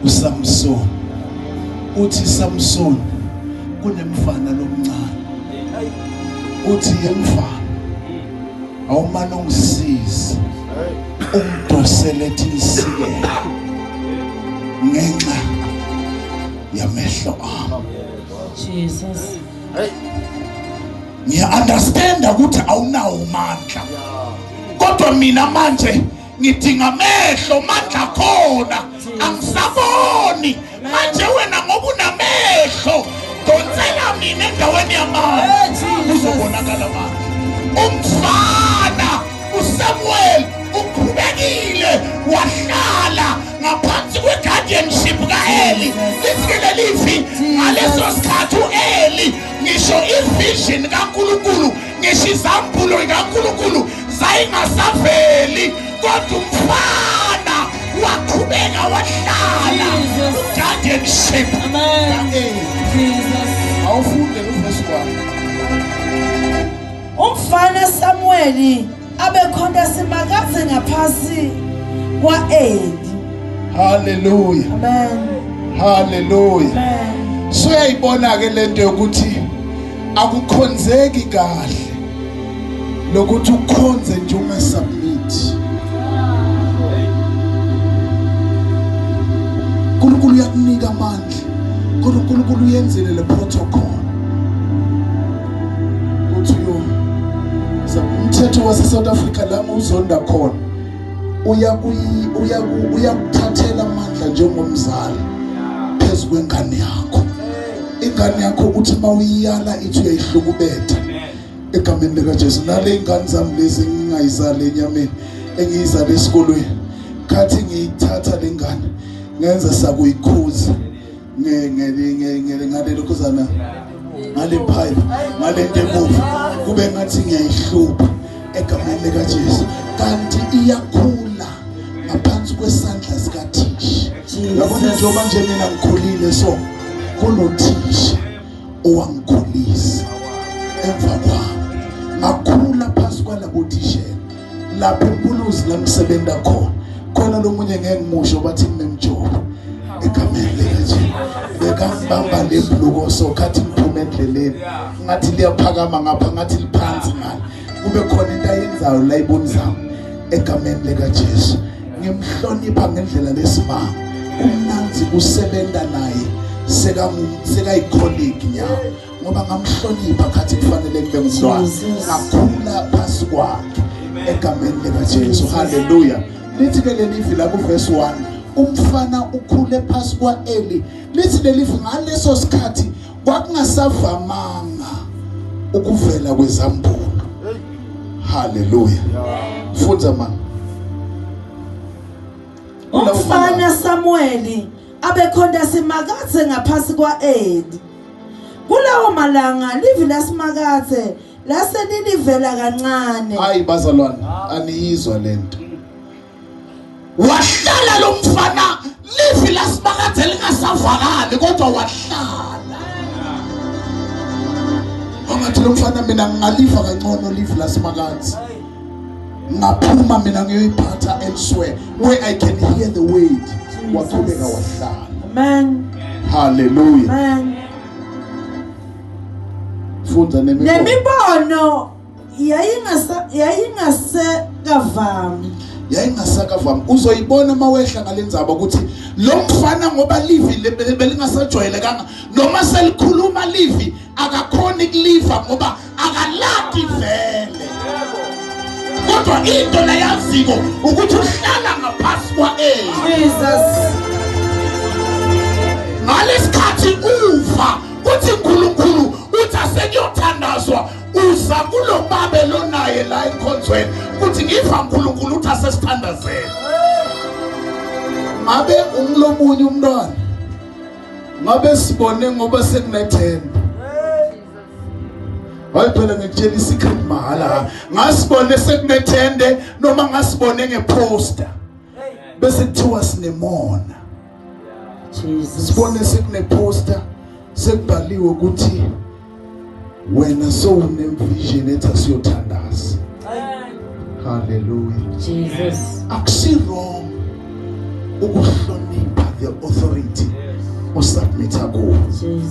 uSamson. Uthi Samson kunemfana lomncane. Uthi yemfana awumane ungisize ungidosele thinsikela ngenxa yamehlo ami. Jesus. Ngiya understand ukuthi awunawo amandla, kodwa mina manje ngidinga amehlo, mandla khona angisaboni. Manje wena ngoba unamehlo donsela mina endaweni yamandla, kuzobonakala amandla. Umfana uSamuel uqhubekile wahlala ngaphansi kwe-guardianship ka-Eli. Lithi lelivi ngaleso sikhathi u-Eli ngisho i-vision kaNkulunkulu, ngisho izambulo kaNkulunkulu zayingasaveli, kodwa umfana waqhubeka wahlala ku-guardianship ka-Eli. Awufunde lo verse 1. Umfana Samueli abekhonta Simakadze ngaphasi kwa-Eli. Hallelujah. Amen. Hallelujah. Amen. So uyayibona ke lento yokuthi akukhonzeki kahle lokuthi ukhonze nje ungasubmit. uNkulunkulu uyakunika amandla, kodwa uNkulunkulu uyenzile le protocol. Uthi yo umthetho wase South Africa la uzonda khona uyakuthathela amandla njengomzali phezu kwengane yakho. Ingane yakho uthi mawuyiyala ithi uyayihlukubetha egameni lika Jesu. Nale ingane zami lezi ngingayizali enyameni, engiyizale esikolweni, khathi ngiyithatha lengane ngenza sakuyikhuza ngale lokhuzana ngale pipe ngale nto emuva kube ngathi ngiyayihlupha egameni lika Jesu. Kanti iyakhula ngaphansi kwesandla sikathisha. Yabona njengoba nje mina ngikhulile, so kunothisha owangikhulisa emva kwami, ngakhula phansi kwalabo thishela lapho eMpuluzi la ngisebenza khona. Khona lo munye ngeke ngimusho bathi ngimemjobo egameni likaJesu. Bekangibamba le bhuluko so khathi ngiphume endleleni ngathi liyaphakama ngapha ngathi liphansi ngale, kube khona into ayenzayo la ibonizami egameni likaJesu. Ngimhlonipha ngendlela lesimanga, kumnanzi kusebenza naye sekayicolleague nyawo, ngoba ngamhlonipha khathi kufanele ngibe ngumntwana, ngakhula phasi kwakhe egameni likaJesu. Hallelujah. Lithi ke lelivi la ku verse 1, umfana ukhule phasi kwaEli. Lithi lelivi ngaleso sikhathi kwakungasavamanga ukuvela kwezambulo. Hallelujah. Fundza man. Umfana Samueli abekhonta Simakadze ngaphasi kwaEli. Kulawo malanga livi laSimakadze lase lilivela kancane. Hayi bazalwane, aniyizwa lento. Wahlala lo mfana livi laSimakadze lingasavakali, kodwa wahlala. Angathi lo mfana mina ngingaliva kangcono livi laSimakadze, ngaphuma mina ngiyoyiphatha elsewhere where I can hear the word. Waqhubeka wahlala. Amen. Hallelujah. Amen. Funda nemibono yayingasekavami. Yayingasakavami. Uzoyibona mawehla ngalenzaba ukuthi lo mfana ngoba livi belingasajwayelekanga, noma selikhuluma livi akakhoni kuliva ngoba akalati vele. Kodwa into layaziko ukuthi uhlala ngaphansi kwaEli. Jesus. Ngalesikhathi uva uthi uNkulunkulu uthi asekuyothandazwa, uza kulo babe lonaye la enkonzweni kuthi ngiva uNkulunkulu uthi asesithandazele. Ngabe umlomunye umntwana ngabe sibone ngoba sekunethemba. Hayi phela ngikutshela isecret mahala. Ngasibone sekunethende noma ngasibone ngeposter bese kuthiwa sinemona. Jesus. Sibone sekuneposter sekubhaliwe ukuthi wena sowunevision ethi asiyothandaza. Hallelujah. Jesus. Akusi wrong ukuhlonipha the authority osubmita kuwo. Jesus.